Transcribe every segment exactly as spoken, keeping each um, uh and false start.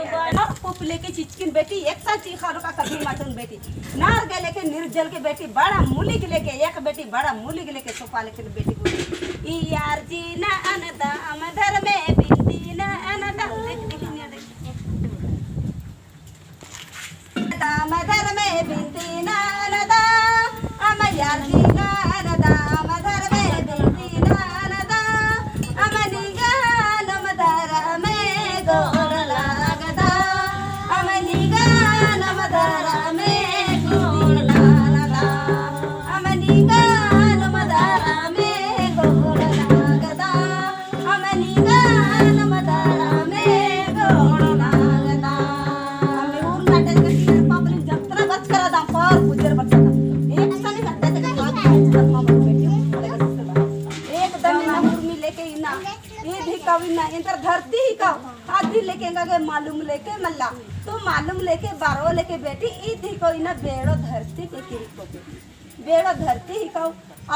नर पुप लेके चिचकिन बेटी, एकसन चीखा रोका कभी मचन बेटी। नार गे लेके निर्जल के बेटी, बड़ा मुलिक लेके, एक बेटी बड़ा मुलिक लेके सोपा लेकिन बेटी। ई यार जी ना अनदम धर्मे बिनती ना अनदम। देख, देख, देख। दम धर्मे बिनती ना अनदम, अम यार जी ना अनदम धर्मे बिनती ना अनदम, अम निंगा नम धर्मे गोड़ लागदम, अम निंगा नम धर्मे गोड़ लागदम, अम निंगा नम धर्मे गोड़ लागदम। अमनी गान मदरा में गोड़ लागदम। अमे उर नाटे के तीर पापली जतरा बरचकर रअदम पर पुजर बरचकर। एकसन ही हत्या से खाक बरचकर मामा बेटी। एकदम इन्ना उर्मी लेके इन्ना। ईद हिकौ इन्ना, एन्देर धरती हिकौ। अदी लेके एंगा गे मालूम लेके मल्ला। तो मालूम लेके बरओ लेके बेटी, ईद हिकौ इन्ना बेड़ो धरती के किरिको बेटी। बेड़ो धरती हिकौ,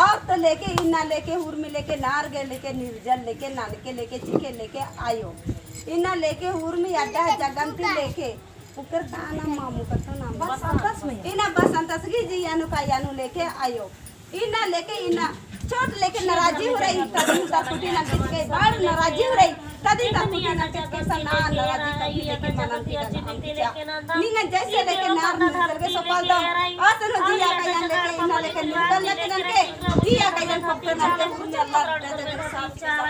और तो लेके इन्ना लेके उर्मी लेके नार गे लेके निर्जल लेके नानके लेके चिके लेके आयो। इन्ना लेके उर्मी अड्डा जगन्ती लेके उकर का नाम मामू का तो नाम बसंतस में। इन्ना बसंतस गी जी यानु का यानु लेके आयो। इन्ना लेके इन्ना छोट लेके नाराजी हो रही, तदी तक कुटी ना किसके बड़ नाराजी हो रही। तदी तक कुटी ना किसके सना नाराजी कभी लेके मनन की करना हम किचा। निंगन जैसे लेके नार निकल के सोपाल दो। आसन जिया का यान लेके इन्ना लेके निकल लेके ननके जिया का यान पक्का ननके हुई अल्लाह जगत साथ के साथ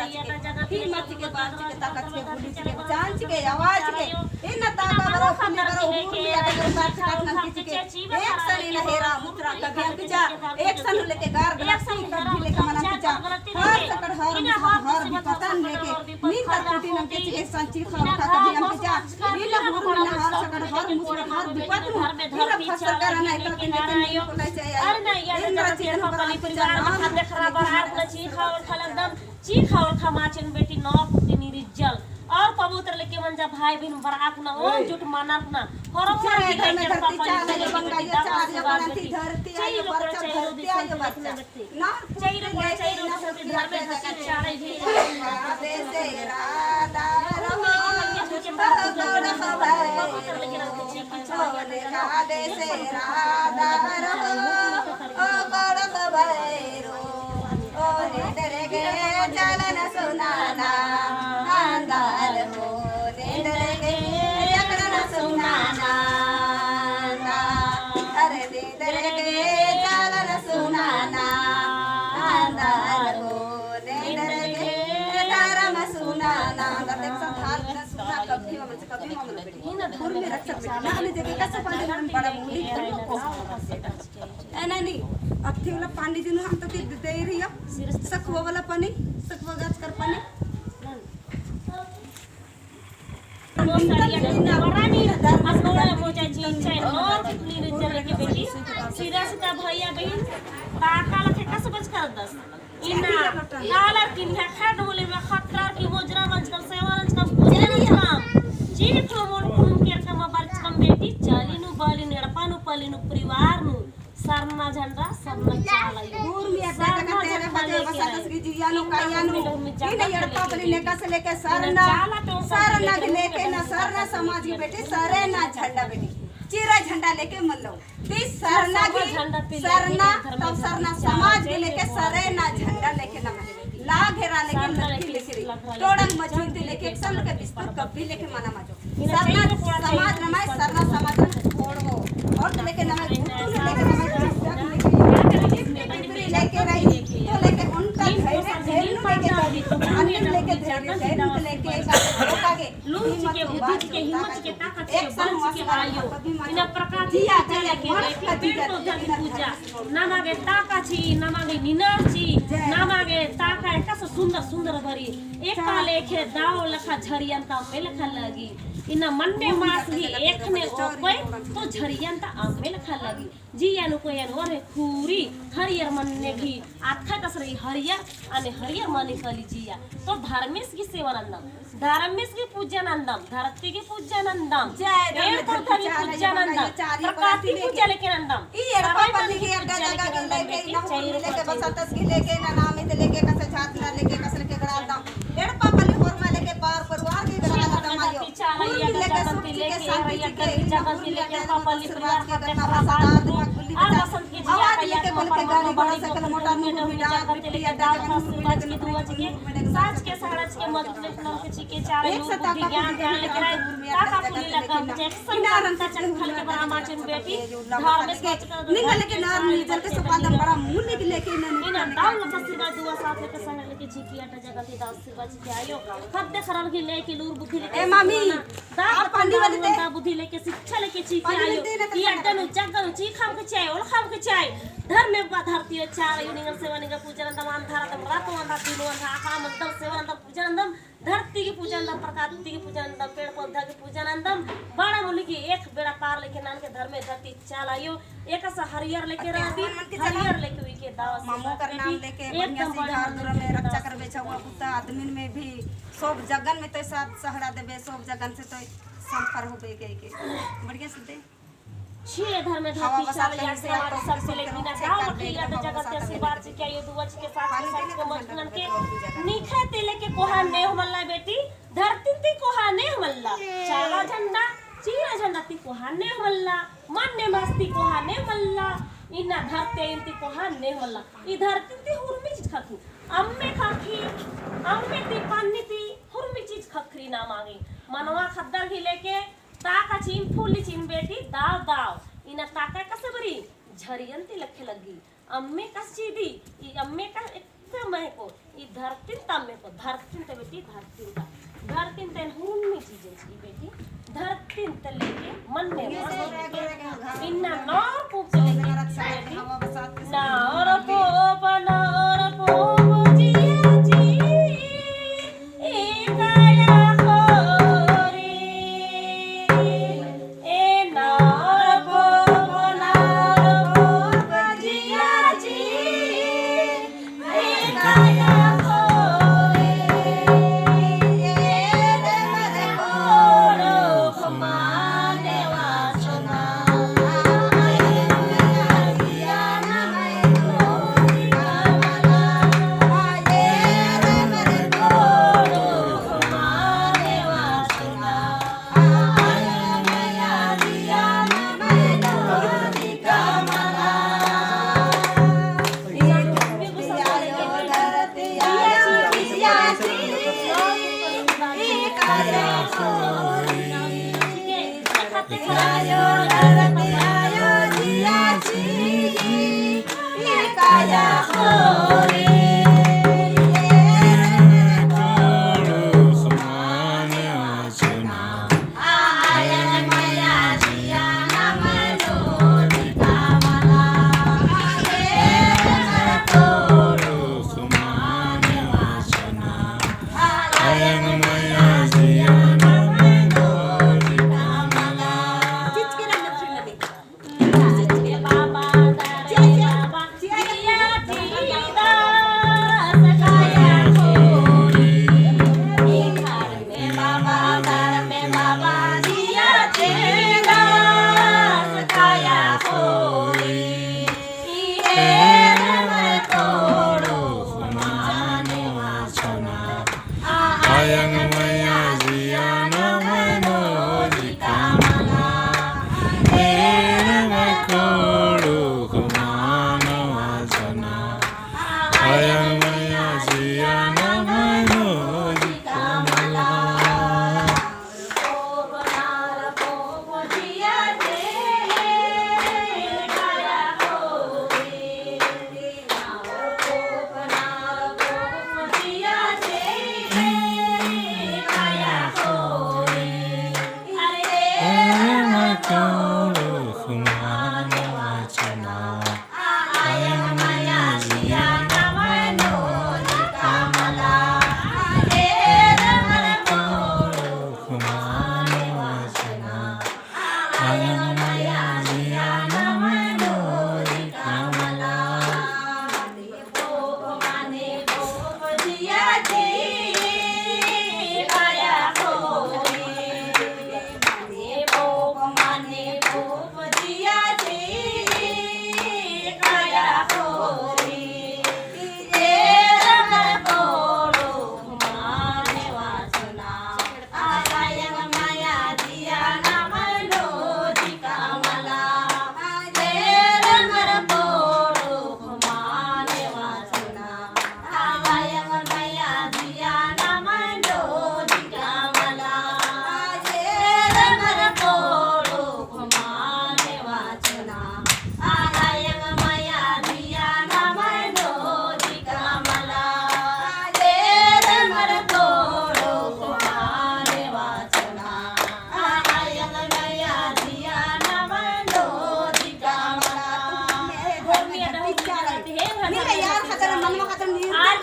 के हिम्मत के बात के ताकत के पुलिस के जान के आवाज के इन्ना ताका बरो फुली बरो हुर लिया के साथ काट ननके के एकसन इन्ना हेरा मुत्रा कभी हम किचा। एकसन लेके गार गलती कभी लेके मनन किचा। हर सकड़ हर मुसीबत हर विपतन लेके नींद तक टूटी ननके चिके संची खा खा कभी हम किचा। इन्ना हुर इन्ना हर सकड़ हर मुसीबत हर विपत नू इन्ना फसर करना है तो दिन लेके नींद को ले चाहिए। इन्ना चीजन पर हम किचा नाम खराब हर नची खाओ खलदम। चीखा ओरखा माचन बेटी नौ पुकनी निर्जल और पवित्र लेके मंजा भाई बहिन बरआ कुना ओन जुट मनर कुना। होरम चाहे घर में धरती चाहे बंगाई चाहे बनती धरती आयो बरचा धरती आयो बरचा। नार पुकनी लेके ना पुकनी धरती चाहे भी। आबे से राधा रहो, गोड़ खबाई रो। आबे से राधा रहो, ओ गोड़ खबाई रो। ओ निंदर गे चालन सुनाना अंधार हो, निंदर गे चालन सुनाना अंधार। अरे निंदर गे चालन सुनाना अंधार हो, निंदर गे धरम सुनाना अंधार। देख सब हाल न सुना कभी ममन से कभी ममन बेटी। उर्मी रक्षा बेटी। ना हमें जगह कैसे पाले मन बड़ा मुड़ी। एना नी, अत्थी वाला पानी दिनु हम तो के दे रही है। सखुआ वाला पानी, सखुआ गाछ कर पानी। सिरा सीता भैया बहिन, ताका लखे कस बच कर दस। इन्ना, कालर किन्हा खड्ड होले में खतरा की मोजरा मंजकम, सेवा मंजकम, पूजा मंजकम। जी तो मोर कुलुम केरकम बरचकम बेटी, चाली नू, बाली नू, एड़पा नू, पली नू, परिवार नू। सरना झंडा, सरना चाला यो। दूर में अड्डा सरना जगह तेरे झंडा बजे लेके बसा आए। दस की जिया नु, काया नु। इन्ना एड़पा पली नेकस लेके सरना, सरना के लेके ना, सरना समाज की बेटी, सरना झंडा बेटी। चीरा झंडा लेके मल्लो। ती सरना की, सरना, तब सरना समाज के लेके सरना झंडा लेके ना मल्लो। ला घेरा लेके लड़की लेके रही। टोड़न मझी ती लेके एक साल के बिस्तर कभी लेके मना मजो। सरना समाज नमाय, सरना समाज नमाय छोड़ हो। और तो लेके नमाय गुट्टू ने लेके नमाय चिंता लेके, लेके रही। तो लेके उनका धैर्य, धैर्य लेके रही। अन्य लेके धैर्य, धैर्य लेके एक आगे, हिम्मत के, बुद्धि के, हिम्मत के, ताकत के, बल के आयो। इन्ना प्रकृति पूजा लेके रही, पेड़ पौधा की पूजा। नमा गे ताका ची, नमा गे निनार ची, नमा गे ताका एकासे सुंदर सुंदर बरी। एका लेखे दाव लेखा झरियन ता अम्मे लेखा लगी। इन्ना मन्ने मास ही एकने ओपे तो झरियन ता अम्मे लेखा लगी। जिया नु कोयन ओरे खूरी हरियर मन्ने की आत्था कस रही हरियर, अने हरियर मनी कली जिया। तो धर्मेस की सेवा नंदम। धर्मेस की पूजा नंदम, धरती की पूजा नंदम, जय पेड़ धर्मेस पौधा की की पूजा पूजा नंदम, नंदम, चारी प्रकृति बराती पूजा लेके लेके नंदम। ई एड़पा पल्ली की अड्डा जगह की लेके, इन्ना हुर्मी लेके, बसंतस की लेके, ना नाम इते लेके, कसे जात ना लेके, कसे लेके गड़ा नंदम। एड़पा पल्ली होरमा लेके, पर परिवार की गड़ा नंदम आयो। चाला हुर्मी लेके, सुख लेके, शांति लेके, पापा लिपि आशीर्वाद के गंगा भाषा दाद भाग बुल्ली बचा। आवाज लेके बोल के गाड़ी घोड़ा साइकिल मोटर में हुर्मी डाल, बिट्टी अड्डा जगन हुर्मी लेके, साँच के, साँच के मजबूत लेके नाम के चीके चाला एक सौ बुद्धि ज्ञान ज्ञान लेके ताका पुनी लगा मुझे एक संग का चक्कर के बना माचन बेटी। धार्मिक निंगा लेके नार नीजर के सुपादम बड़ा मुनि के लेके इन्ना दाम लगा आशीर्वाद दुआ साथ लेके संग लेके चीके अड्डा जगन ती दास आशीर्वाद चिके आयो। खद्दे खराल की लेके लूर बुद्धि लेके ए मामी, दा आप पानी वाले दे। दा बुद्धि लेके शिक्षा लेके चीके आयो। ई अड्डा नू जग्गा नू चीखाम के चाय, ओलखाम के चाय। धर्मे बा धरती चाला आयो निंगन सेवा निंगन पूजन दम अंधारा दम रातो अंधारा दिनो अंधारा आका मंदम सेवा दम पूजन दम धरती की पूजन दम प्रकृति की पूजन दम पेड़ पौधा की पूजन दम बड़ा मुनि की एक बेड़ा पार लेके नाम के धर्मे धरती चाला आयो। एकासे हरियर लेके रहती, हरियर लेके उइके दावा से मामो कर नाम लेके बढ़िया से घर दुरा में रक्षा करबे छउवा पुता आदमी में भी सब जगन में तो साथ सहड़ा देबे सब जगन से तो संफर होबे के, के। बढ़िया से दे। छे धर्मे धरती चाला आयो सब से लेकिन दाव बखिया तो जगत के आशीर्वाद चिके आयो दुआ चिके साथ के साथ के मजदूरन के निखे ते लेके कोहा नेह मल्ला बेटी। धरती ती कोहा नेह मल्ला, चाला झंडा, चीरा झंडा ती कोहा नेह मल्ला, मन्ने मास ती कोहा नेह मल्ला, इन्ना धरती ती कोहा नेह मल्ला। ई धरती ती हुर्मी चीज खखरी, अम्मे खखरी, अम्मे ती पन्नी ती हुर्मी चीज खखरी ना मांगे। मनवा खद्दर ही लेके ताका चिन फूली चिन बेटी दाव दाव, इन्ना ताका कसबरी झरियन ती लखे लग्गी। अम्मे कस चीदी, ई अम्मे का एकदम है को, ई धरतीन ता अम्मे को, धरतीन ता बेटी, धरतीन ता। धरतीन ता हुर्मी चीजें ची बेटी, धरतीन ता लेके मन्ने मास लेके। इन्ना नौर पूप लेके बेटी, नौर पूप, नौर पूप जिया जी।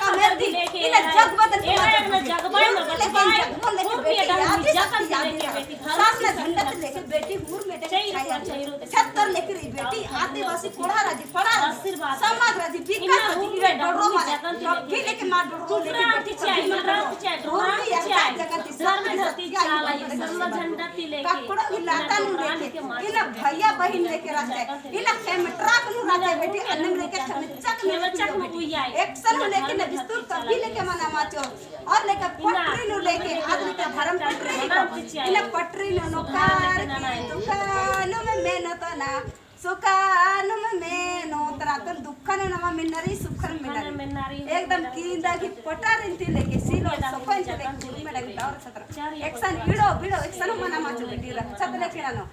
इन्ना जगबा तन के माचो, जगबा न लेके, जगबा लेके बेटी आदि शक्ति आदि, सास ना झंडा तन लेके बेटी हूर मेटे छाया, छत्तर लेके रई बेटी आदिवासी कोड़ा राजी, पड़ा राजी, समाज राजी, विकास राजी, इन्ना डोड़ो मारे, कभी लेके माँ डोड़ो लेके बेटी कभी मत डोड़ो। डोड़ो ही ऐसा जगह ती सब शक्ति आई, झंडा ती लेके, ककड़ो ही लाता नू लेके, इन्ना भैया बहिन लेके रहते, इन्ना खेमट्राक नू रहते बेटी, अन्नम लेके खेमचक नू लेके बेटी। एकसन हूँ लेके न बिस्तुर कभी लेके मना माचो। और लेके पटरी नू लेके, आज लेके धर्म पटरी नू, इन्ना पटरी नू नोकर की दुकानों में मेहनत ना, सुखानुम मेनो तरा तन दुखन नमा मेन्नरी सुखन मेन्नरी। एकदम कींदा की पटारिन ती लेके सीलो सफन ती लेके गुड़ में लगी दौर छतरा। एकसन इड़ो बिड़ो एकसन मना माचो बेटी रक्षा तले किरानो।